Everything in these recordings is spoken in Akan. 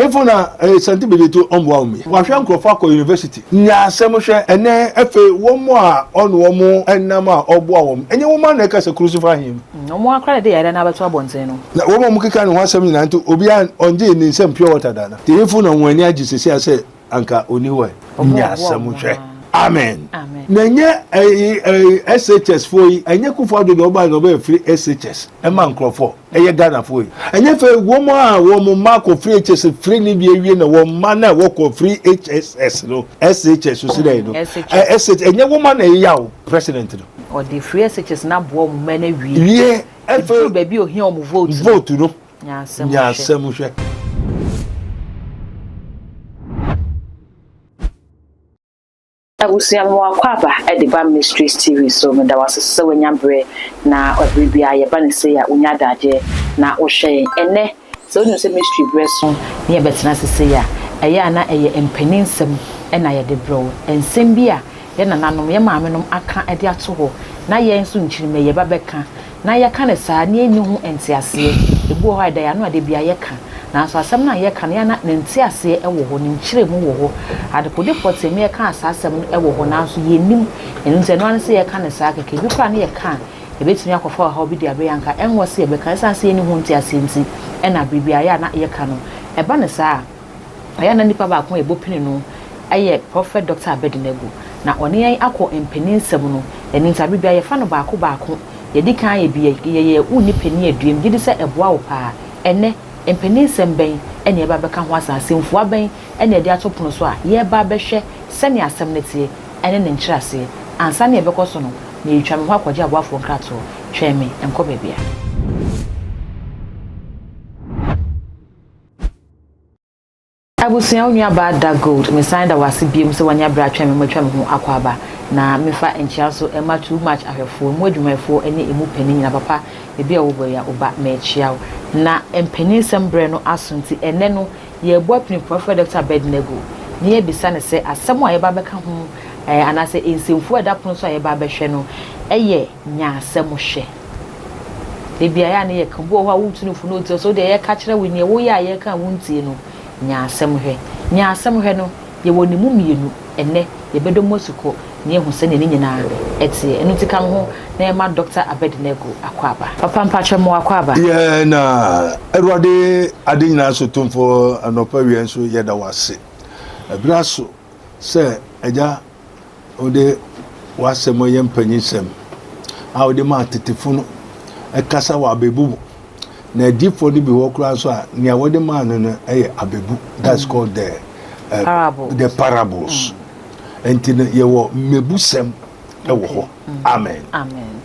Hefo na eh, Santi Bedeto ɔmboa wɔn yi? Wahwɛ nkurɔfo akɔ university. Nya asɛm hwɛ ɛnɛ afei wɔn a ɔne wɔn nam a ɔboa wɔn. Ɛnyɛ wɔn ara na ɛka sɛ crucify him. Wɔn ara koraa na ɛde yareɛ no abɛto abɔnten no. Na wɔn a wɔkeka ne ho asɛm nyinaa nti obiara ɔngyee ne nsam pure water da no. Nti hefo na wɔn ani agye seesei a sɛ anka ɔnni hɔ ɛ? Nya asɛm hwɛ. Amen. Na ɛnyɛ ɛyi ɛyi SHS foɔ yi, ɛnyɛ Kufuor Addo deɛ ɔbaeɛ na ɔbɛyɛ free SHS ɛma nkurɔfoɔ. Ɛyɛ Ghana foɔ yi. Ɛnyɛ fɛ wɔn a wɔn mma kɔ free HS free ne bi awie na wɔn mma na ɛwɔ kɔ free HSS no SHS so sɛ no SH ɛnyɛ wɔn mma na ɛyɛ o president no. Ɔde free SHS no aboa wɔn mma no awie. Wie ɛfɛ. Ɛduru baabi a ohia wɔn vote no. Vote no. Nya asɛm hwɛ. Nya asɛm hwɛ. Abusua mewɔ akwaaba de ba Mysteries TV so meda wo ase sɛ wanya berɛ na bere biara yɛba no sei a wonya adagyeɛ na wohwɛ yɛn. Ɛnnɛ sɛ wonim sɛ mystery berɛ so ne yɛbɛtena ase sei a ɛyɛ a na ɛyɛ mpaninsɛm na yɛde brɛ wo. Nsɛm bi a yɛn nananom, yɛn maamenom aka de ato hɔ na yɛn nso nkyirimma yɛba bɛka Na yɛka no saa na yɛnni ho nteaseɛ. Ebi wɔ hɔ a ɛda yɛn ano a da biara yɛka. Nanso asɛm no a yɛka no, yɛ a na ne nteaseɛ wɔ hɔ, ne nkyerɛmu wɔ hɔ. Adekode pɔtee ma yɛkaa saa asɛm no wɔ hɔ nanso yɛnnim. Ɛno nti ɛno ara ne sɛ yɛka no saa kɛkɛ. Ebi koraa na yɛka a, ɛbɛtumi akɔfa ɔhaw bi de abrɛ yɛn a anka ɛnwɔ sɛ yɛbɛka. Ɛsiane sɛ yɛnni ho nteaseɛ nti na bere biara yɛ a na yɛka no. Ɛba no saa a, Ɛyɛ a na nipa baako a yɛbɔ pini no yɛ Prɔfɛt Dɔkta Abednego. Na ɔne yɛn akɔ mpanin nsɛm no. Ɛno nti aberɛ biara yɛfa no baako baako. Yɛdi kan ayɛ bi, yɛyɛ wo nni panin aduam. Megye di sɛ ɛboa wo paa. Ɛnnɛ, mpanin nsɛm bɛn na yɛreba abɛka ho asɛm? Asɛmfua bɛn na yɛde ato pono so a yɛreba abɛhwɛ sɛnea asɛm no teɛ ne ne nkyerɛaseɛ? Ansa na yɛbɛkɔ so no, meretwa me ho akɔgye aboafoɔ nkratoɔ. Twɛn me, nkɔ baabiara. Abusua wo nua baa Da Gold me san da wo ase biom sɛ wanya bere atwɛn me matwa me ho akɔ aba na me fa nkyia nso ɛma too much ahwɛfoɔ emu adwumayɛfoɔ ɛne emu panin nyina papa baabi a wobɔ yi a woba mekyia wo na mpanin nsɛm berɛ no aso nti ɛnɛ no yɛrebɔ apini Prɔfɛt Doctor Abednego na yɛabisa no sɛ asɛm a yɛba abɛka ho ɛɛ anaasɛ nsɛmfua a ɛda pono so a yɛba abɛhwɛ no ɛyɛ nya asɛm hwɛ. Da bi a ɛyɛ a na yɛka, obi wɔ hɔ a wotu no fo na otie, ɔsɛ wo deɛ yɛka kyerɛ wo neɛ woyɛ a yɛka a wontie no, nya asɛm hwɛ. Nya asɛm hwɛ no, yɛwɔ ne mu mmienu, ɛnnɛ yɛbɛdɔ mu asukɔ na yɛahu sɛdeɛ ne nyinaa ɛteɛ. Ɛno nti ka me ho na yɛma Dɔkta Abednego akwaaba. Papa mpakyɛ mo akwaaba. Yɛn na Awurade ade nyinaa so Tumfoɔ anɔpa awia nso yɛda wo ase. Ɛberɛ aso sɛ Agya Wode w'asɛm yɛ mpanyinsɛm a wode maa tetefo no kasa wɔ abebu mu. Na adiyifoɔ no bi hɔ koraa nso a nea wɔde maa no no yɛ abebu. That's mm. called the uh, parables. The parables. Mm. Nti no yɛwɔ mmebusɛm wɔ hɔ. Mm. Amen. Amen.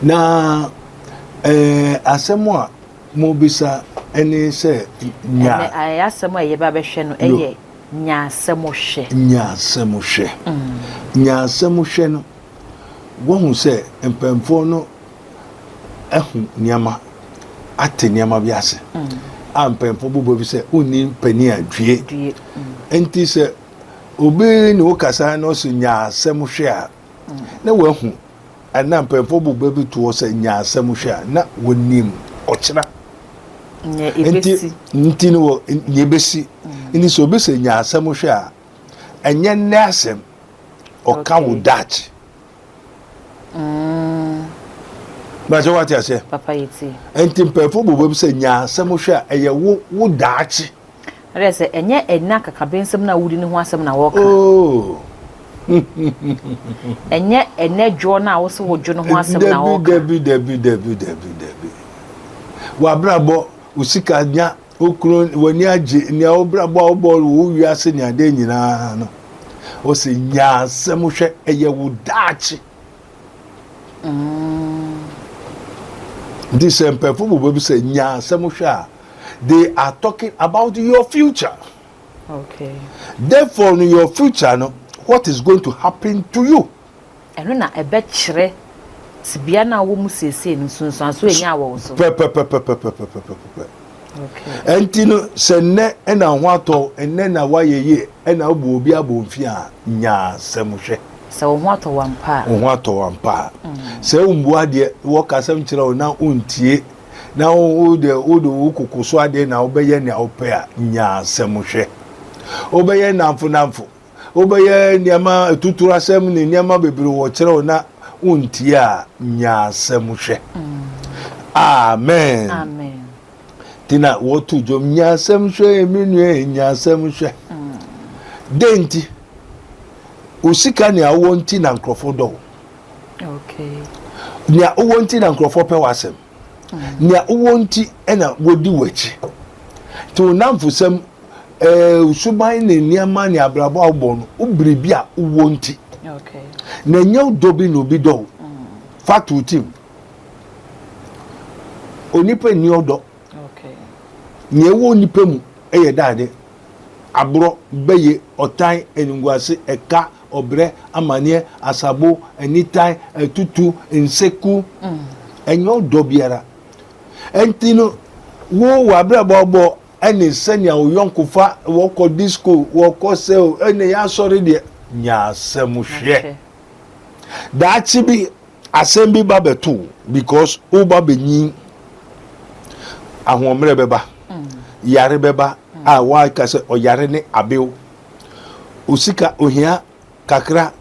Na eh, asɛm a mobisa ne sɛ nya. Ɛnɛ asɛm a yɛba bɛhwɛ no ɛyɛ Nya asɛm hwɛ. Nya asɛm hwɛ. Nya asɛm hwɛ no, woahu sɛ mpanyimfoɔ no ahu nneɛma, ate nneɛma bi ase. A mpanyimfoɔ bobɔ bi sɛ wonni panin a due. Nti sɛ obi ne wo kasa na ɔsɛ nya asɛm hwɛ a, na wahu Ɛna mpanyinfoɔ bu bɛ bi to hɔ sɛ nya asɛm hwɛ a na wɔnim ɔkyena. Nti nti no wɔ nea ebesi. Mm. Nti sɛ obi sɛ nya asɛm hwɛ a ɛnyɛ nnɛ asɛm ɔka wo daakye. Mm. Bàtɛ wate aseɛ. Papa yɛ ti. Nti mpanyinfoɔ bu bɛ bi sɛ nya asɛm hwɛ a ɛyɛ wo wo daakye. Ɛyɛ sɛ ɛnyɛ ɛnna akakabensɛm no a wodi no ho asɛm na wɔreka. Oh. Ɛnyɛ ɛnɛ dwoɔ no a wose wodwo no ho asɛm na wɔreka. Dabi, dabi, dabi, dabi, dabi. W'abrabɔ, wo sika nya, wo kunu, w'ani agye, nea wobrabɔ a wobɔ wo wiase ne adeɛ nyinaa no. Ɔsɛ nya asɛm hwɛ, ɛyɛ wo daakye. Mm. Nti sɛ mpɛfo bobɔ bi sɛ nya asɛm hwɛ a, they are talking about your future. Okay. Therefore, in your future, no, what is going to happen to you? Ɛno na ɛbɛkyerɛ tebea no a wɔ mu seesei no nsunsuanso enya wɔ wo so. Pɛpɛpɛpɛpɛpɛpɛpɛ. Okay. Ɛnti no sɛ nnɛ ɛna ho atɔ nnɛ na wayɛ yie ɛna wobu obi abɔ mfi a nya asɛm hwɛ. Sɛ wo ho atɔ wo ampa a. Wo ho atɔ wo ampa a. Mm. Sɛ wombu adeɛ wɔka asɛm kyerɛ wo na wontie. Na wo deɛ wode wo koko so adeɛ na wobɛyɛ nea wopɛ a, nya asɛm hwɛ. Wobɛyɛ nnamfo nnamfo, wobɛyɛ nneɛma atuturu asɛm ne nneɛma bebree wɔ kyerɛw na wontie a, nya asɛm hwɛ. Amen. Amen. Nti na wɔto dwom, nya asɛm hwɛ, me nua, nya asɛm hwɛ. Dɛn nti? Wo sika nea wowɔ nti na nkurɔfoɔ dɔ wo. Nea wowɔ nti na nkurɔfoɔ pɛ w'asɛm. Nea wowɔ nti na wɔdi w'akyi. Nti wo nnamfosɛm, ɛɛ suban ne nneɛma ne abrabɔ a wobɔ no, wo biribi a wowɔ nti. Na ɛnyɛ dɔ bi na obi dɔ wo. Fa to tim. Onipa nni ɔdɔ. Nea ɛwɔ onipa mu yɛ dade, aborɔ, bɛye, ɔtan, animguase, ɛka, ɔbrɛ, amaneɛ, asabo, anitan, atutu, nseku. Ɛnyɛ ɔdɔ biara. Ɛnti no, wo w'abrabɔ bɔ ɛne sɛnea wo yɔnkofa wɔkɔ disco, wɔkɔ sɛ ɛne yɛ asɔre deɛ, nya asɛm hwɛ. Daakye bi asɛm bi ba bɛto wo because woba bɛnyin, ahoɔmmerɛ bɛba, yare bɛba a wɔaka sɛ ɔyare ne abew. Osika ohia kakra,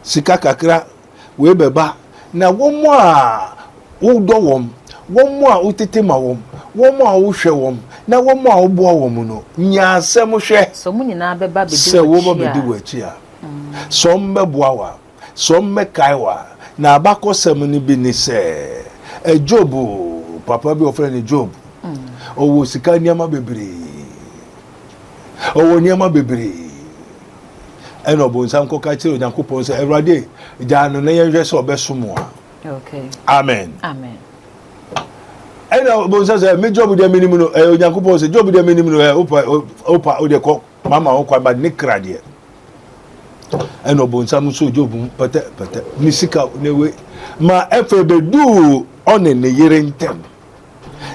sika kakra, wei bɛba na wɔn a wodɔ wɔn, wɔn a wotete ma wɔn, wɔn a wohwɛ wɔn, na wɔn a woboa wɔn no, nya asɛm hwɛ. Sɛ wɔn nyinaa bɛba bɛdi Sɛ wɔba bɛdi w'akyi a, sɛ wɔn bɛboa wo a, sɛ wɔmmɛkae wo a, na abakɔsɛm no bi ne sɛ, Job, papa bi wɔfrɛ no Job, ɔwɔ sika nneɛma bebree, ɔwɔ nneɛma bebree. Ɛna ɔbonsam kɔka kyerɛ Onyankopɔn sɛ, Awurade, gyaa no na yɛnhwɛ sɛ ɔbɛsom a. Amen. Amen. Ɛna ɔbonsam sɛ, me Job deɛ menim no, ɛyɛ Onyankopɔn sɛ, Job deɛ menim no, ɛ wopa, wopa, wodeɛ kɔ, mama wo kwan, ba ne kra deɛ. Ɛna ɔbonsam nso Job mu pɛtɛ pɛtɛ ne sika ne we ma ɛfɛ bɛduu ɔne ne yere ntɛm.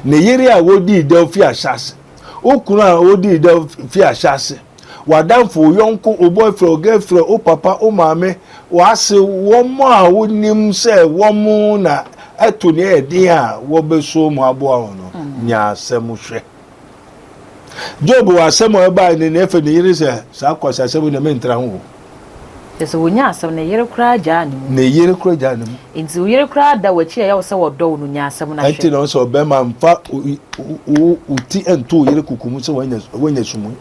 Ne yere a wodii dɛw fi ahyɛase, wo kunu a wodii dɛw fi ahyɛase, w'adamfo, wo yɔnko, wo boyfriend, wo girlfriend, wo papa, wo maame, w'ase, wɔn a wonim sɛ wɔn na ɛto nea ɛyɛ den a wɔbɛso mu aboa wo no, nya asɛm hwɛ. Job wɔ asɛm a ɛbae ne nea ɛfɛ ne yere sɛ saa kwasi asɛm deɛ mentra ho o. Kyerɛ sɛ wɔnya asɛm ne yere koraa gyaa ne mu. Ne yere koraa gyaa ne mu. Nti wo yere koraa da w'akyi a ɛyɛ wo sɛ wɔdɔ wo no nya asɛm no ahwɛ. Ɛnti na ɔsɛ ɔbɛrima mfa wo ti nto wo yere kuku mu sɛ wanya sumui.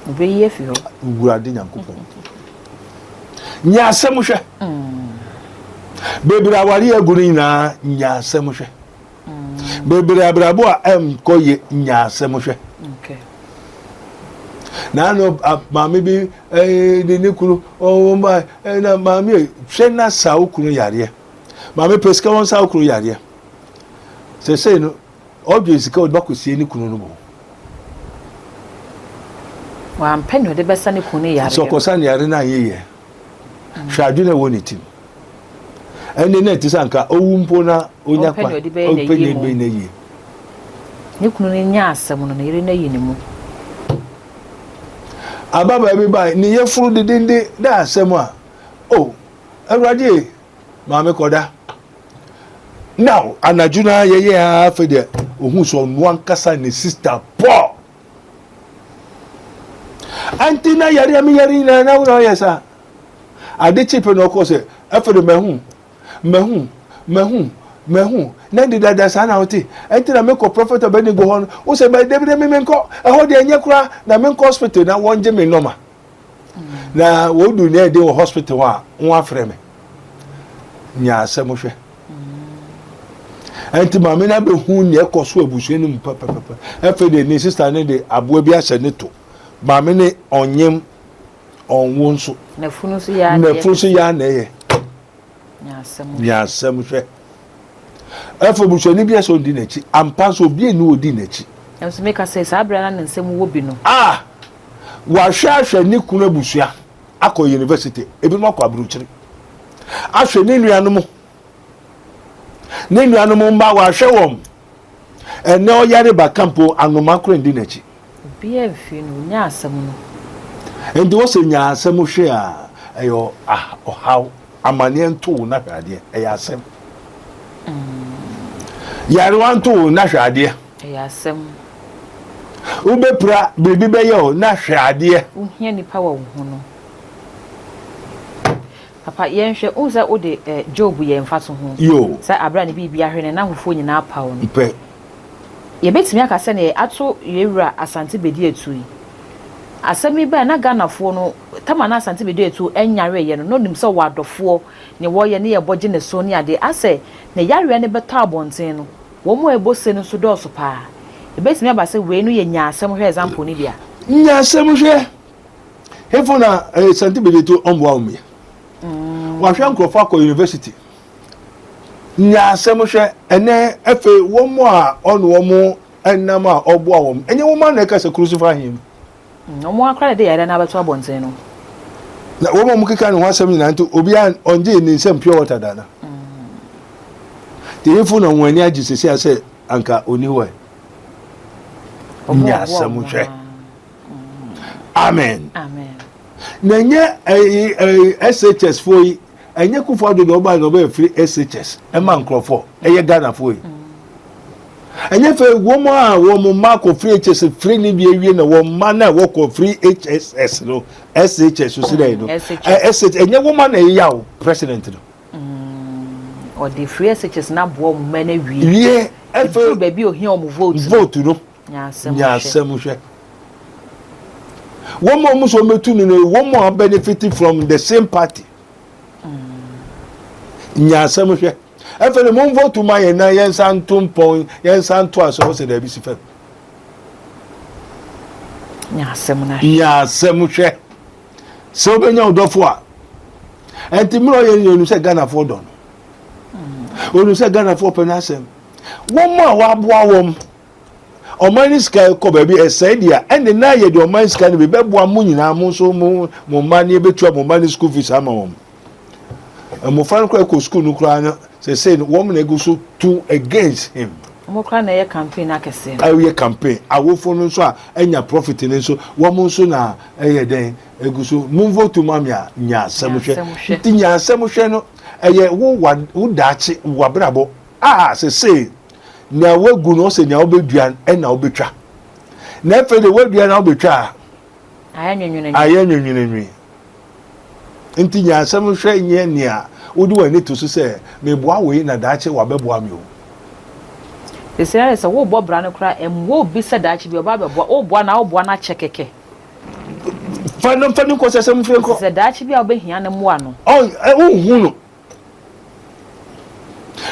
Ɔbɛyi afi hɔ. Wurade Nyankopɔn. Nya asɛm hwɛ. Bebree aware agu no nyinaa nya asɛm hwɛ. Bebree abrabɔ a ɛnkɔ yie nya asɛm hwɛ. Naano maame bi de ne kunu ɔwɔ ma na maame hwɛ na sa wo kunu yareɛ. Maame pɛ sika wɔn sa wo kunu yareɛ. Sɛsɛyi no ɔdwe sika ɔde bakɔsie ne kunu no mu. Wampɛ nea ɔde bɛsa ne kunu no yareɛ. Sɛ ɔkɔsa ne yare no anyɛ yie. Hwɛ adwene a ɛwɔ ne tirim. Ɛnde na ɛte sɛ anka owu mpo na onya kwan ɔpɛ nea ɔde bɛyɛ n'ayie. Ne kunu no nya asɛm no, ne yere no ayi ne mu. Ababaa bi bae, ne yafunu dedende da asɛm a, o, Awurade e, maame kɔda. Now, anadwo no ara yɛyɛ ara afei deɛ, ohuu sɛ ɔno ankasa ne sista Paul. Anti na yare a meyare nyinaa na wo na ɔyɛ saa. Ade kye pɛ na ɔkɔ sɛ afei de mahu mahu mahu mahu na de dada saa na wote. Ɛnti na mekɔ Prophet Abednego hɔ no wo sɛ dabi dabi menkɔ ɛhɔ deɛ ɛnyɛ koraa na menkɔ hospital na wɔngye me nɔma. Na wɔdu nea ɛde wɔ hospital hɔ a wɔn afrɛ me. Nya asɛm hwɛ. Ɛnti maame no abɛhu nea ɛkɔ so abusua no mu pɛpɛpɛpɛ. Afei de ne sista no de aboa bi ahyɛ ne to. Maame no ɔnyem ɔnwo nso. N'afunu nso yɛ adeɛ. N'afunu nso yɛ na ɛyɛ. Nya asɛm hwɛ. Afei busuani bi sɛ ɔdi n'akyi. Ampa nso obi ani ɔdi n'akyi. Nso meka sɛ saa berɛ na ne nsɛm wɔ bi no. Ah! Wahwɛ ahwɛ ne kunu abusua akɔ university, ebinom akɔ aburokyiri. Ahwɛ ne nuanom Ne nuanom mma, wahwɛ wɔn. Ɛnnɛ ɔyare ba ka mpo, anoma koro ndi n'akyi. Obiara mfiri no, ɔnya asɛm no. Enti wose nya asɛm hwɛ a, ɛyɛ ɔhaw. Amaneɛ nto wo na hwɛ adeɛ, ɛyɛ asɛm. Yarewa nto wo na hwɛ adeɛ. Ɛyɛ asɛm. Wobɛpira, biribi bɛyɛ wo na hwɛ adeɛ. Wohia nipa wɔ wo ho no. Papa, yɛnhwɛ, wohu sɛ wode eh, Job yɛ mfatoho. Yo. Sɛ abere a ne biribi ahwere no, n'ahofoɔ nyinaa paw no. Pɛ. Yɛbɛtumi aka sɛ neɛ ato yɛn wura Asante Bediatuo yi. Asɛm yi bae na Ghanafoɔ no, tam a na Asante Bediatuo nyareeɛ no, na ɔnim sɛ ɔwɔ adɔfoɔ, neɛ wɔyɛ ne yɛbɔ gye ne so ne adeɛ. Asɛ ne yareɛ no bɛtɔ abɔnten no, wɔn a ɛbɔ se no nso dɔɔso paa. Ɛbɛtumi aba sɛ wei no yɛ nyaasɛm hwɛ example no bi a. Nyaasɛm hwɛ. Hefo na eh, Asante Bediatuo ɔmboa wɔn yɛ. Wahwɛ nkurɔfoɔ akɔ university. Nya asɛm hwɛ, ɛnɛ afei wɔn a ɔne wɔn nam a ɔboa wɔn, ɛnyɛ wɔn a na ɛka sɛ crucify him. Mm, wɔn akora de yɛrɛ na abɛto abɔnten no. Na wɔn a wɔkeka ne ho asɛm nyinaa nti obiara ɔngye ne nsam pure water da na. Teyefo na wɔn ani agye sisi asɛ anka ɔni hɔ ɛ. Nya asɛm hwɛ. Amen. Amen. Na ɛnyɛ ɛyi ɛyi SHS foɔ yi. Ɛnyɛ Kufu Addo deɛ ɔbaeɛ na ɔbɛyɛ free SHS ɛma nkurɔfoɔ ɛyɛ Ghanafoɔ yi. Ɛnyɛ fɛ wɔn a wɔn mma akɔ free HS free ne bi awie na wɔn mma na wɔkɔ free HSS no SHS so sɛ no SH ɛnyɛ wɔn a na ɛyɛ o president no. Ɔde free SHS na aboa wɔn mma no awie. Wie ɛfɛ baabi ohia wɔn vote. Vote no. Nya asɛm hwɛ. Wɔn a wɔn nso wɔn bɛtu no no wɔn a benefit from the same party. Nya asɛm hwɛ. Afei de mo vote ma yɛn na yɛn nsa nto mpɔn yɛn nsa nto aso ɔsɛ daabi si fam. Nya asɛm na hwɛ. Nya asɛm hwɛ. Sɛ wobɛnya wo dɔfo a ɛnti mmerɛ ɔyɛ no yɛnu sɛ Ghanafoɔ dɔ no. Ɔnu sɛ Ghanafoɔ pɛ n'asɛm. Wɔn a wɔaboa wɔn ɔman no sika kɔ baabi ɛsɛe deɛ ɛnde na yɛde ɔman sika no bi bɛboa mo nyinaa mo nso mo mo mma ne yɛbɛtua mo mma no school fees ama wɔn mmɔfra no koraa kɔ school no koraa no sɛsɛ no wɔn na egu so to against him. Wɔn koraa na ɛyɛ campaign akɛseɛ no. Ɛyɛ campaign awofo no nso a ɛnya profit no nso wɔn nso na ɛyɛ dɛn egu so mo vote ma mi a nya asɛm hwɛ nti nya asɛm hwɛ no ɛyɛ wo wa wo daakye wo abrabɔ a sɛsɛ Nea woagu no, ɔsɛ nea wobɛdua ɛna wobɛtwa. Na afei de woadua na wobɛtwa a, ayɛ nwenwenenwe. Nti nya asɛm hwɛ nyɛ nea wode w'ani to so sɛ meboa wei na daakye wabɛboa me o. Sɛsɛ ayɛ sɛ wobɔ bra no koraa ɛmmoa obi sɛ daakye bi ɔba abɛboa woboa na woboa no akyɛ kɛkɛ. Fa no fa no nkɔ sɛ sɛm firi nkɔ. Sɛ daakye bi a wobɛhia no mmoa no. Ɔn wonhu no.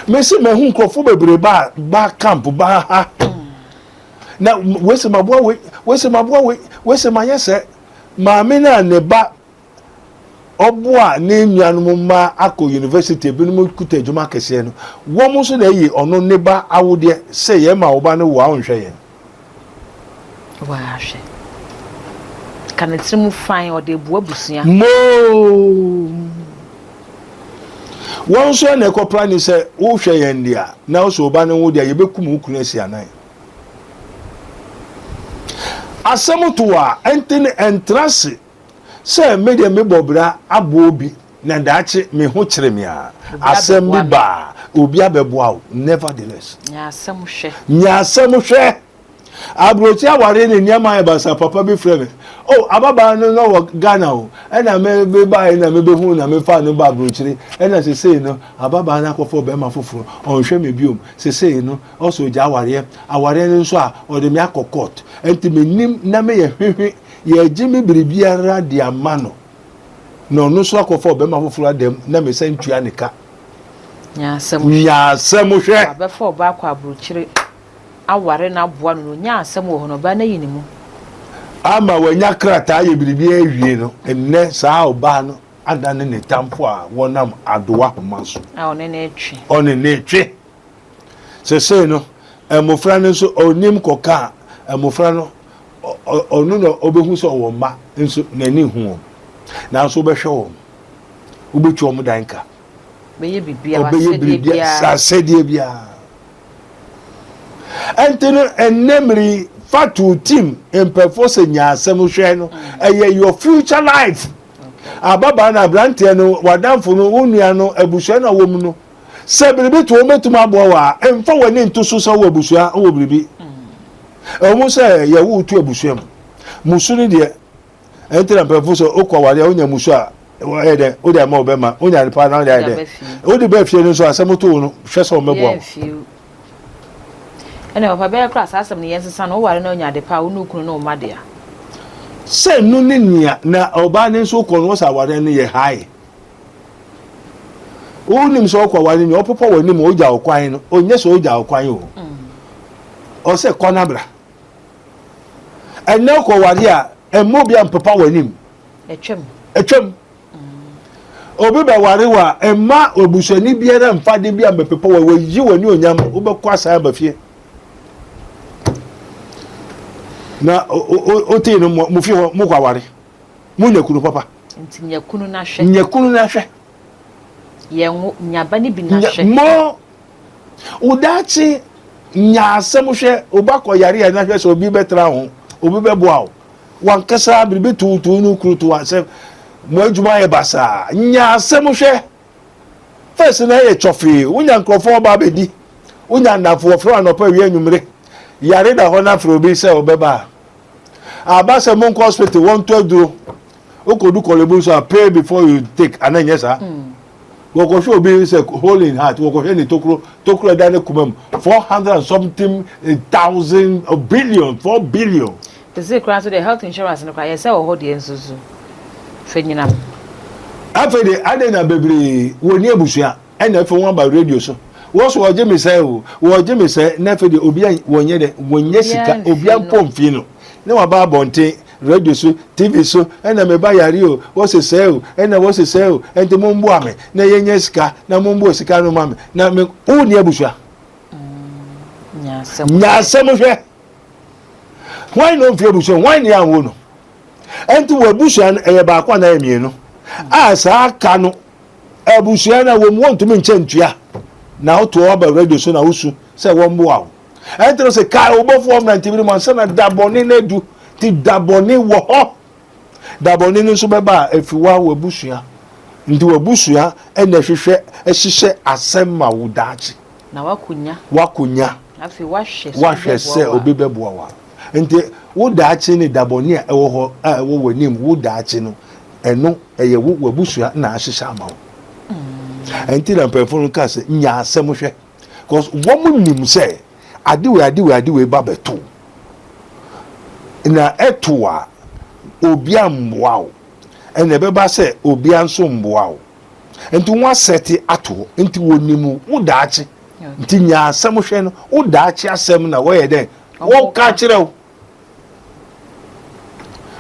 Mese mahu nkurɔfoɔ bebree ba ba camp ba ha na wese maboa wei wese maboa wei wese mayɛ sɛ maame no a ne ba ɔboa ne nuanom mma akɔ university ebinom kuta adwuma akɛseɛ no wɔn nso na ɛyɛ ɔno ne ba awodeɛ sɛ yɛn ma wo ba no wo a ɔnhwɛ yɛn. Wahwɛ. Ka ne tiri mu fann, ɔde abu abusua. Moo! Wɔn nso na ɛkɔpra ne sɛ wohwɛ yɛn deɛ a, na wosɛ wo ba no wo deɛ a, yɛbɛkum wo kunu asi anan. Asɛm to a, ɛnte ne ɛntra ase sɛ me deɛ mebɔ bra aboa obi na daakye me ho kyere me a, asɛm bi ba a, obi abɛboa wo. Nevertheless. Nya asɛm hwɛ. Nya asɛm hwɛ. Aburokyi awareɛ ne nneɛma ayɛ basaa papa bi frɛ me oh ababaa no na ɔwɔ Ghana o ɛna me me baeɛ na me bɛhu na me fa no ba aburokyire ɛna sesei no ababaa no akɔfɔ bɛrima foforɔ ɔnhwɛ me biom sesei no ɔsɛ ogya awareɛ awareɛ no nso a ɔde me akɔ court ɛnti menim na meyɛ hwehwe yɛgye me biribiara de ama no na ɔno nso akɔfɔ bɛrima foforɔ adam na mesan tua ne ka. Nyaasɛm hwɛ. Wabɛfa ɔbaa akɔ aburokyire. Aware no aboa no na ɔnya asɛm wɔ hɔ no, ɔbaa no ayi ne mu. Ama wanya krataa ayɛ biribiara awie no, nnɛ saa ɔbaa no adane ne tamfo a wɔnam adowa homa so. A ɔne no retwe. Ɔne no retwe. Sesei no, mmofra no nso, ɔnim kɔka a, mmofra no, ɔno na ɔbɛhu sɛ ɔwɔ mma nso n'ani nhu wɔn. Nanso wobɛhwɛ wɔn, wobɛtua wɔn dan ka. Ɔbɛyɛ biribiara, asɛdeɛ biara. Ɛnti no ɛnnɛ mmere yi fa to team mpɛfoɔ sɛ nya asɛm hwɛ no ɛyɛ your future life ababaa no aberanteɛ no wadamfo no wo nua no abusua no a wɔ mu no. Sɛ biribi to wɔn bɛtumi aboa wo a, mfa w'ani nto so sɛ wowɔ abusua, wowɔ biribi. Ɛwɔ mu sɛ yɛwo wo to abusua mu. Musu no deɛ, ɛnti na mpanyinfo sɛ wokɔ aware a wonya musu a, ɛyɛ dɛ, wode ama wo bɛma, wonya no paa na wode ayɛ dɛ. Wode ba fie no nso asɛm to wo no, hwɛ sɛ wɔbɛboa wo. Ɛna papa bɛyɛ koraa saa asɛm no yɛnsesa no, woware na wonya ade pa a, wo ne wo kunu ne wo mma dea. Sɛ no ne nea na ɔbaa no nso kɔ no, wɔsɛ aware no yɛ hae. Wonim sɛ ɔkɔ aware nea ɔpopa w'anim ogya wo kwan no, ɔnyɛ sɛ ogya wo kwan o. Ɔsɛ kɔ na bra. Ɛnɛ ɔkɔ ware a, ɛmma obi ampepa w'anim. Ɛtwam. Ɛtwam. Obi bɛware wo a, mma obusuani biara mfa ade bi ambɛpepa wɔ wɔyi w'ani onyam, wobɛkɔ asan aba fie. Na wotee no mo fie hɔ mokɔ aware. Monya kunu papa. Nti nya kunu na hwɛ. Nya kunu na hwɛ. Yɛn nya ba ne bi na hwɛ. Mo wo daakye nya asɛm hwɛ, wo ba kɔ yare a na hwɛ sɛ obi bɛtra ho, obi bɛboa wo. Wankasa biribi tuutuu no kuru to asɛm. Mo adwuma yɛ basaa. Nya asɛm hwɛ. First na ɛyɛ kyɔfee. Wonya nkurɔfoɔ ɔba abɛdi. Wonya nnamfo wɔfrɛ anɔpa awia anwummere. Yare da hɔ na frɛ obi sɛ ɔbɛba a. Aba sɛ monkɔ hospital wɔntɔ aduro. Wokɔdu Korle Bu nso a pay before you take ana nyɛ saa. Wɔkɔhwɛ obi sɛ hole in heart wɔkɔhwɛ ne tokuro tokuro ɛda ne koma mu 400 and something thousand billion 4 billion. Sese koraa nso deɛ health insurance no koraa yɛ sɛ wɔ hɔ deɛ nso so fɛ nyinam. Afei de adɛn na bebree wɔnni abusua ɛna afei wɔn aba radio so wọ́n so wɔgye mi sɛ o wɔgye mi sɛ na afei de obi a wɔnyɛ dɛ wɔnyɛ sika obi a mpɔ mfin no na waba abɔnten radio so TV so ɛna me ba yare o wɔsɛ sɛ o ɛna wɔsɛ sɛ o ɛnti mo mboa me na yɛnyɛ sika na mo mboa sika no ma me na me wo ni abusua. Nya asɛm hwɛ. Hwan na ɔmfi abusua hwan ne anwo no ɛnti wɔ abusua no ɛyɛ baako anaa ɛyɛ mmienu a saa ka no abusua no a wɔn wɔntumi nkyɛ ntua na wotoɔ aba radio so na wosu sɛ wɔmmoa wo ɛnti no sɛ kae wobɔfoɔ mmerantebere mu ansa na da bɔne no adu nti da bɔne wɔ hɔ da bɔne no nso bɛba a ɛfi wo a w'abusua nti w'abusua ɛna ɛhwehwɛ ɛhyehyɛ asɛm ma wo daakye na wakonya wakonya afei wahwɛ wahwɛ sɛ obi bɛboa wa nti wo daakye ne dabɔne a ɛwɔ hɔ a ɛwɔ w'anim wo daakye no ɛno ɛyɛ wo w'abusua na ahyehyɛ ama wo ɛnti na mpanyinfoɔ no kaa sɛ nya asɛm hwɛ because wɔn nim sɛ adewe adewe adewe ba bɛto na ɛto a obi amboa wo ɛna ɛbɛba sɛ obi nso mboa wo nti wɔn asɛte ato hɔ nti wɔnim wo daakye nti nya asɛm hwɛ no wo daakye asɛm na wɔyɛ dɛ wɔka kyerɛ wo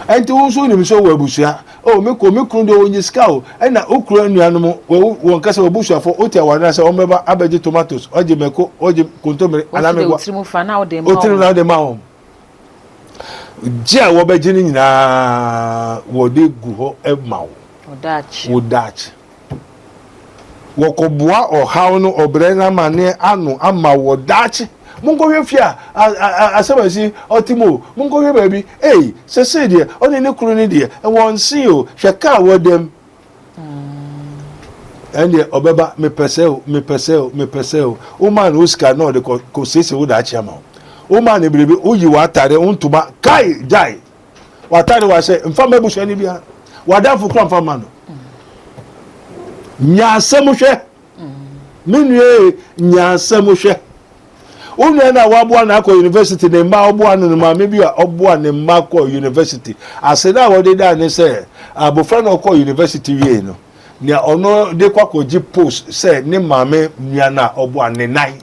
nti wo nso nim sɛ wɔ abusua o me kɔ me kunu deɛ ɔnyi sika o ɛna wo kunu nuanom wɔn kasa wɔ abusuafo wote aware na sɛ wɔn bɛba abɛgye tomatoes ɔgye mako ɔgye kontomire anaa meboa otirim na wode ma wɔn gye a wɔbɛgye no nyinaa wɔde gu hɔ ma wo wo daakye wɔkɔboa ɔhaw no ɔbrɛ no amanneɛ ano ama wɔ daakye monkɔhwɛ fie a asɛm asi ɔte mu o monkɔhwɛ baabi ei sɛsei deɛ ɔne ne kunu no deɛ wɔn nse o hwɛ kaa wɔdam ɛndeɛ ɔbɛba mepɛ sɛ o mepɛ sɛ o mepɛ sɛ o womaa no wo sika na ɔde kɔ kɔsiesie wo daakye ama wo womaa no biribi woyi w'atare wo ntoma kae gyae w'atare wahyɛ mfa ma abusuani biara w'adamfo kora mfa ma no nya asɛm hwɛ me nua nya asɛm hwɛ wo nua no a waboa no akɔ university ne mma ɔboa no no maame bi a ɔboa ne mma kɔ university ase no a wɔde daa ne sɛ abofra no ɔkɔ university wie no nea ɔno de kɔ akɔgye post sɛ ne maame nua no a ɔboa ne nan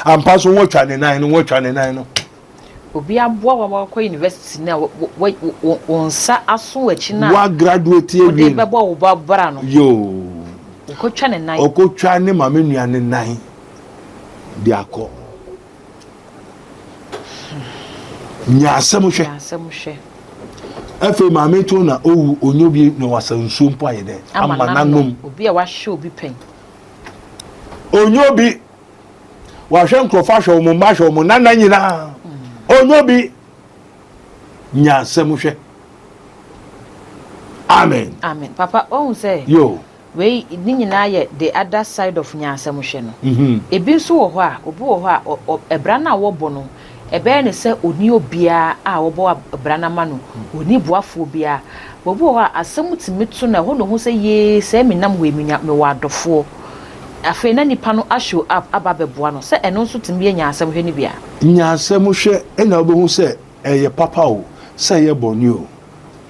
ampa so wɔatwa ne nan no wɔatwa ne nan no Obi aboa wa wakɔ university na wo nsa aso w'akyi na wa graduate awie wode bɛbɔ wo ba bra no yoo ɔkɔtwa ne nan ɔkɔtwa ne maame nua ne nan de akɔ nya asɛm hwɛ asɛm hwɛ afei maame to na owu onye obi na wasa nsuo mpo ayɛ dɛ ama nanom obi a wahyɛ obi pɛn onye obi wahwɛ nkurɔfoɔ ahwɛ wɔn mma ahwɛ wɔn nana nyinaa onye obi nya asɛm hwɛ amen amen papa ɔhu sɛ yo. Wei ne nyinaa yɛ the other side of nyansam hwɛ no. Ebi nso wɔ hɔ a, obi wɔ hɔ a, ɛbra no a wɔbɔ no, ɛbɛyɛ no sɛ ɔnni obiara a ɔbɔ bra no ama no, ɔnni boafoɔ biara. But obi wɔ hɔ a, asɛm tumi to no a, ɛhɔ na ɔhu sɛ yee, sɛɛ menam hɔ yi, menya, mewɔ adɔfoɔ. Afei na nipa no ashow up aba abɛboa no. Sɛ ɛno nso tumi yɛ nyansam hwɛ no bi a. Nyansam hwɛ na wobɛhu sɛ ɛyɛ papa o, sɛ ɛyɛ bɔne o.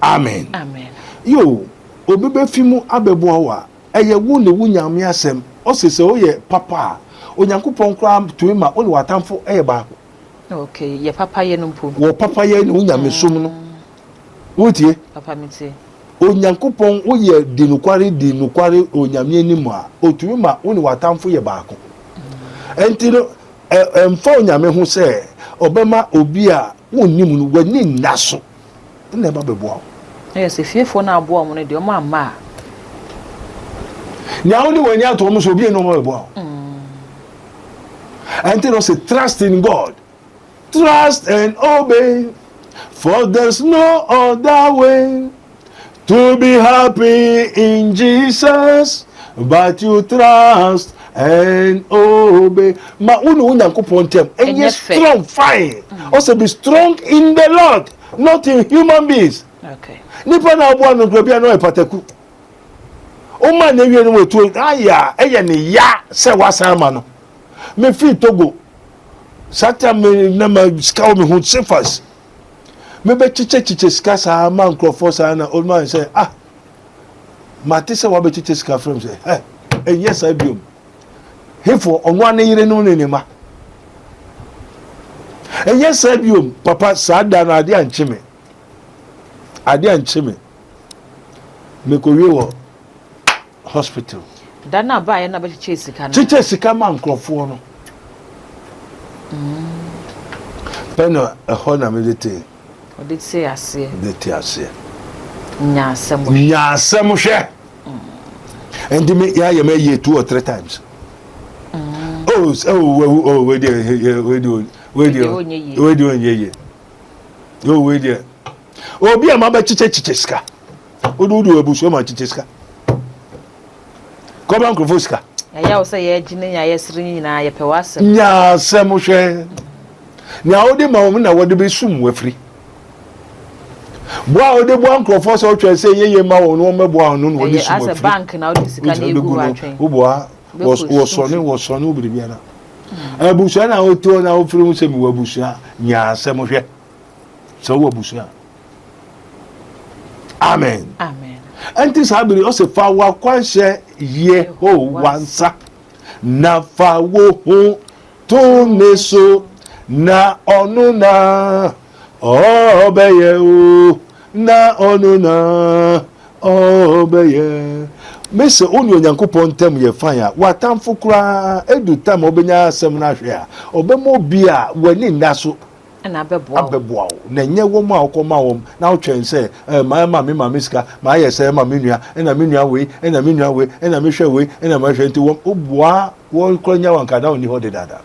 Amen. Amen. Yoo, obi bɛfi mu abɛboa wo a, ɛyɛ wo ne wo Nyame asɛm. Ɔse sɛ woyɛ papa a, Onyankopɔn koraa tumi ma wo ne w'atamfo yɛ baako. Okay, yɛ papayɛ no mpo. Wɔ papayɛ ne wo Nyamesom no. Wotie? Papa metie. Onyankopɔn woyɛ di nokware di nokware wɔ Nyame anim a, otumi ma wo ne w'atamfo yɛ baako. Ɛnti no, ɛmfa Onyame ho sɛ ɔbɛma obi a wonnim no, w'ani nna so. na ɛba bɛboa wo. Ɛyɛ sɛ fiefoɔ no aboa wɔn no deɛ wɔn amma a. Nea wode w'ani ato wɔn so obi enu wɔn bɛboa wo. Ɛnti no sɛ trust in God, trust and obey, for there's no other way to be happy in Jesus but you trust and obey. Ma wo ne wo Nyankopɔn ntam ɛnyɛ strong fine. Ɔsɛ be strong in the Lord. Not in human beings. Okay. Nipa na aboa no nkura bia na ɔyɛ pataku. Ɔma na ewie no wɔtuo ayɛ a ɛyɛ ne ya sɛ wasan ama no. Me firi Togo. Sata me na ma sika wɔ me ho sefas. Me bɛ kyekyɛ kyekyɛ sika saa ma nkurɔfoɔ saa na ɔma sɛ ah mate sɛ wabɛkyekyɛ sika frɛ m sɛ ɛ ɛnyɛ saa biom. Hefoɔ ɔno a ne yerenom ne ne mma. Ɛnyɛ saa biom papa saa da no adeɛ ankye me adeɛ ankye me mekɔwie wɔ hospital. Da no a baeɛ na bɛkyekyɛ sika no. Kyekyɛ sika ma nkurɔfoɔ no. Pɛ na ɛhɔ na mede tee. Ɔde te aseɛ. Ɔde te aseɛ. Nya asɛm hwɛ. Nya asɛm hwɛ. Nti me yɛ ayɛ mɛ yie two or three times. Mm. Oh, oh, oh, oh, wei deɛ, wei deɛ, wei deɛ, wei deɛ onyɛ yie. Oh, wei deɛ. Obi a ma bɛ kyekyɛ kyekyɛ sika. Wode wode abusua ma kyekyɛ sika. Kɔba nkurɔfoɔ sika. Ɛyɛ wo sɛ yɛgye ne nya yɛsere nyinaa yɛpɛ w'asɛm. Nya asɛm hwɛ. Nea wode ma wɔn na wɔde bɛsum w'afiri. Boa a wode boa nkurɔfoɔ sɛ wotwɛn sɛ ɛnyɛ yie ma wɔn no wɔmmɛboa wɔn no na wɔde sum w'afiri. Bank na wode sika no egu hɔ atwɛn. Woboa wɔsɔne wɔsɔne wo biribiara. Hmm. Abusua na wote hɔ na wofiri ho sɛ mewɔ abusua nya asɛm hwɛ sɛ wowɔ abusua. Amen. Amen. Ɛnti saa bere ɔsɛ fa w'akwanhyɛ Yehowa nsa na fa wo ho to ne so na ɔno na ɔbɛyɛ o na ɔno na ɔbɛyɛ. Mese wo ne Onyankopɔn ntam yɛ fine a, w'atamfo koraa edu tam a wobɛnya asɛm no ahwɛ a, ɔbɛma obi a w'ani nna so na abɛboa wo. Abɛboa wo, na ɛnyɛ wɔn a wokɔma wɔn na wotwɛn sɛ, eh, mayɛ ma me maame sika, mayɛ sɛɛ ma me nua, ɛna me nua wei, ɛna me nua wei, ɛna mehwɛ wei, ɛna mahwɛ nti wɔn woboa wɔn kora nya wɔn anka na wɔnni hɔ dedaada.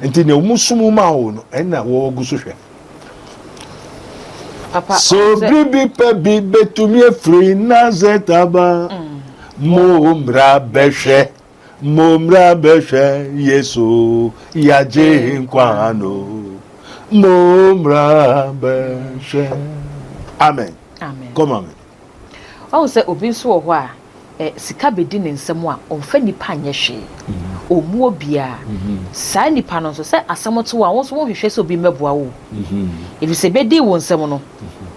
Nti nea wɔn sum ma wo no, ɛna wɔgu so hwɛ. Papa, So biribi pɛ bi betumi afiri Nasaret aba? Mm. Mo mmra bɛhwɛ. Mommra bɛhwɛ Yesu yagye nkwa no. Mommra bɛhwɛ. Amen. Amen. Come on. Wahu sɛ obi nso wɔ hɔ a eh, sika bɛdi ne nsam a ɔmfa nipa nyɛ hwee. Mm-hmm. Ɔmmu obiara. Mm-hmm. Saa nipa no nso sɛ asɛm to a wo nso wonhwehwɛ sɛ obi mmɛboa wo. Mm-hmm. Ɛfiri sɛ bɛdii wo nsam no,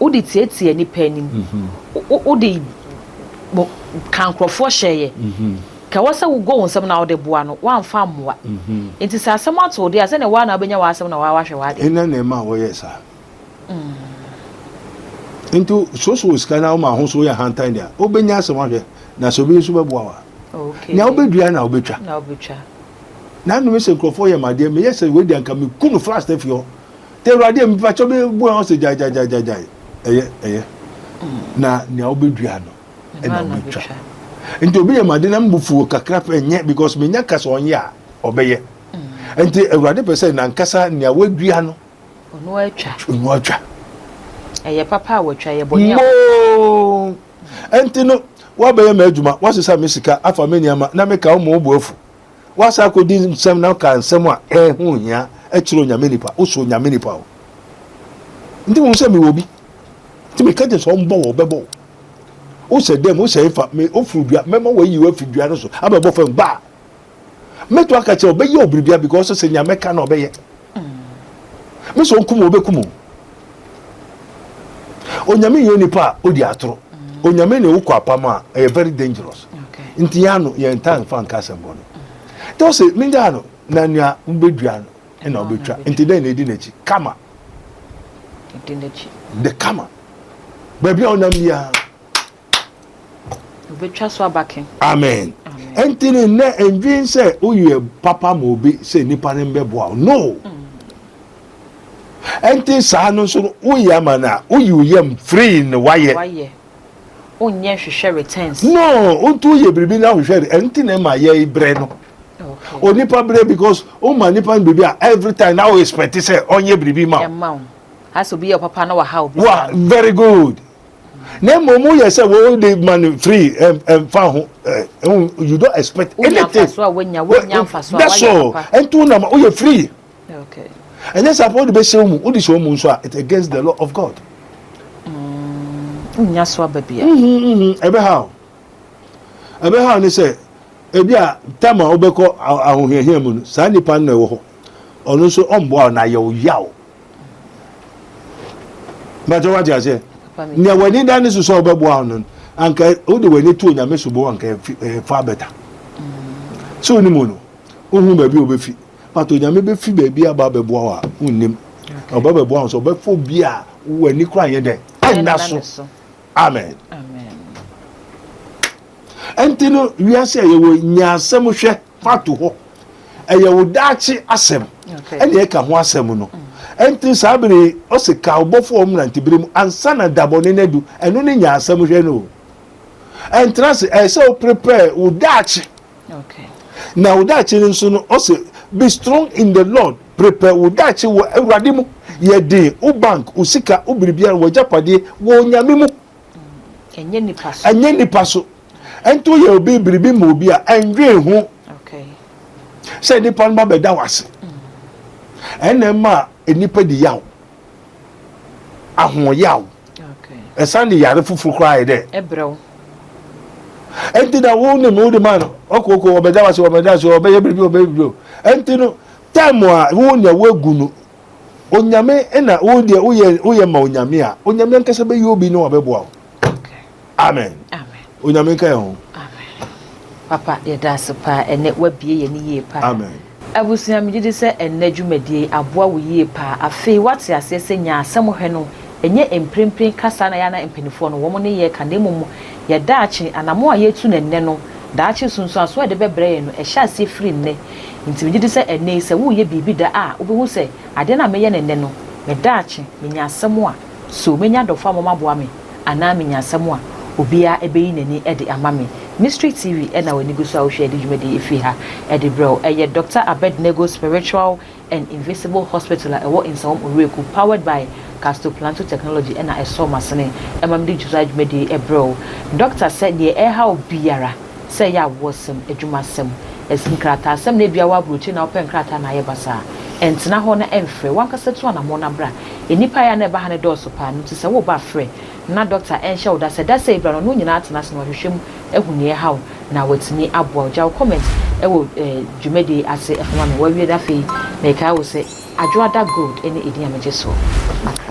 wode tiatia nipa anim. Wode ka nkurɔfoɔ hyɛeɛ. Ka ɛwɔ sɛ wogɔ wo nsam na wode boa no, woamfa ammoa. Enti sɛ asɛm ato wo deɛ a, sɛdeɛ wo ara na wobɛnya w'asɛm na woara woahwɛ w'adeɛ. Hena na ɛma wɔyɛɛ saa? Nti sɛ wosɔ sika na woma ho so woyɛ ahantan deɛ a, wobɛnya asɛm ahwɛ, na sɛ obi nso bɛboa wo a. Nea wobɛdua na wobɛtwa. Na wobɛtwa. Na nnome sɛ nkurɔfoɔ yɛ m'adeɛ, meyɛ sɛ wei deɛ anka meku no fast afi hɔ. Nti Awurade mepakyɛ bɛboa ɔsɛ gyae gyae gyae gyae. Ɛyɛ, ɛyɛ. Na nea wobɛdua no. ɛna wobɛtwa nti obi yɛ made na mbufuo kakra pɛ nyɛ because menya ka sɛ ɔnyɛ a ɔbɛyɛ mm. nti awurade pɛ sɛ nankasa nea wadua no ɔno atwa ɔno atwa ɛyɛ papa a watwa yɛ bɔne a moo nti no. Woabɛyɛ m'adwuma, woasesa me sika, afa me nneɛma, na meka wo ma wo bo afu. Woasan akɔdi nsɛm na woka nsɛm a ɛho nhia kyerɛ Onyame nipa. Wosɔ Onyame nipa o. Nti wohu sɛ mewɔ bi. Nti meka kyerɛ sɛ ɔmbɔ wo, ɔbɛbɔ wo. Wosɛ dɛm, wosɛ efa, me woforo dua, mɛma wɔayi wo afi dua no so abɛbɔ fam gbaa. Mɛto aka kyerɛ ɔbɛyɛ wo biribia because sɛ nea mɛka na ɔbɛyɛ. Me sɛ ɔnkum wo, ɔbɛkum wo. Onyame nyɛ nipa a odi atoro. Onyame ne wokɔ apam a ɛyɛ very dangerous. Nti yɛn ano yɛn ntaa nfa nka asɛm bɔne. Nti ɔse mengyaa no na nea wobɛdua no ɛna wobɛtwa. Nti dɛn na ɛdi n'akyi? Kama. The kama. Baabi a wonam biara. Wobɛtwa so aba ke. Amen. Ɛnti ne nnɛ ndwen sɛ woyɛ papa ma obi sɛ nipa no mbɛboa wo. No. Ɛnti saa no nso no woyɛ ama no a woyi wo yam free na wayɛ. Wayɛ. Wonyɛ nhwehwɛ returns. No, wonti woyɛ biribi na wohwehwɛ ɛnti na ɛma yɛ brɛ no. Okay. Onipa brɛ because woma nipa no biribi a every time na wo expect sɛ ɔnyɛ biribi ma wo. Ɛma wo. Asɛ obi yɛ papa na waha obi. Wa very good. Na mmom woyɛ sɛ wo de ma no free ɛmfa ho you don't expect anything. That's all. Ɛnti wonam woyɛ free. Okay. Ɛnyɛ sɛ afɔ wode bɛhyɛ wo mu wode hyɛ wo mu nso a it's against the law of God. Nnya so aba bia. Ɛbɛha wo. Ɛbɛha wo ne sɛ ebi a tam a wobɛkɔ ahohiahia mu no saa nipa no na ɛwɔ hɔ. Ɔno nso ɔmboa wo na ayɛ wo yaw. Bàtɛ wate aseɛ. Nea w'ani da ne so sɛ ɔbɛboa wo no anka wode w'ani to Onyame so bo anka ɛfa bɛta. Sɛ onim no wohu baabi a ɔbɛfi. But Onyame bɛfi baabi aba abɛboa wo a wonnim. Ɔba bɛboa wo sɛ ɔbɛfa obi a w'ani kora nyɛ dɛn ɛnna so. Amen. Ɛnti no wiase a yɛwɔ nya asɛm hwɛ fa to hɔ. Ɛyɛ wo daakye asɛm ɛne ɛka ho asɛm no. Ɛnti saa bere ɔsɛ ka ɔbɔfo wɔ mmerantebere mu ansa na dabɔne no adu. Ɛno ne nya asɛm hwɛ no. Ɛntra se ɛyɛ sɛ wo prepare wo daakye. Okay. Na wo daakye no nso no ɔsɛ be strong in the Lord prepare wo daakye wɔ Awurade mu. Yɛ den wo bank wo sika wo biribiara wɔ agyapadeɛ wɔ Onyame mu. Ɛnyɛ nipa so. Ɛnyɛ nipa so. Ɛnti woyɛ obi biribi ma obi a ɛndwen ho sɛ nipa no ba bɛda wase. Ɛnna ɛma nipa di yaw. Ahoɔyaw. Ɛsan de yare foforɔ koraa yɛ dɛ. Ɛbrɛw. Ɛnti na wo ne wo de ma no ɔkɔkɔ ɔbɛda wase ɔbɛda wase ɔbɛyɛ biribi ɔbɛyɛ biribi. Ɛnti no time a wo nea woagu no Onyame ɛna wo deɛ woyɛ woyɛ ma Onyame a Onyame ankasa bɛyɛ obi na wabɛboa wo. Amen. Amen. Onyame nka yɛn ho. Amen. Papa yɛda ase paa ɛnɛ wabie yɛn yie paa. Amen. Abusua megye di sɛ ɛnnɛ dwumadie yi aboa wo yie paa. Afei woate aseɛ sɛ nya asɛm hwɛ no ɛnyɛ mprempren kasa na ɛyɛ a na mpaninfoɔ no wɔn ne yɛ ka na mmom yɛ daakye anamɔn a yɛretu no ɛnnɛ no daakye nsunsuansoɔ a ɛde bɛbrɛ yɛn no ɛhyɛ aseɛ firi nnɛ. Nti megye di sɛ ɛnnɛ yi sɛ woreyɛ biribi da a wobɛhu sɛ adeɛ no a meyɛ no ɛnnɛ no me daakye menya asɛm a so mɛnya adɔfoɔ a wɔaboa me anaa menya asɛm a obiara bɛyi n'ani de ama me. Mystery TV na w'ani gu so a wohwɛ yɛde dwumadie yi firi ha de brɛ wo. Ɛyɛ Doctor Abednego Spiritual and Invisible Hospital a ɛwɔ Nsawam Owuraku powered by Casto Planto Technology na ɛsɔ m'asene ma mede saa dwumadie yi brɛ wo. Doctor sɛ deɛ ɛreha wo biara sɛ ɛyɛ awoɔsɛm, adwumasɛm, nkrataasɛm na ebia wɔ aburokyire na wopɛ nkrataa na ayɛ basaa. Ɛntena hɔ na ɛmfrɛ. W'ankasa tu anammɔn na bra. Nnipa a ɛyɛ a na ɛba ha no dɔɔso paa, no nti sɛ woreba a frɛ na dɔkta ɛnhyɛ wo da sɛ da sei bra na ɔne wo nyinaa atena ase na wahwehwɛ mu ahu nea ɛha wo na watumi aboa wo. Gya wo comment wɔ dwumadie yi ase fa ma me. Wawie no afei mekae wo sɛ Adwoada Gold ne edin a megye soɔ. Makra.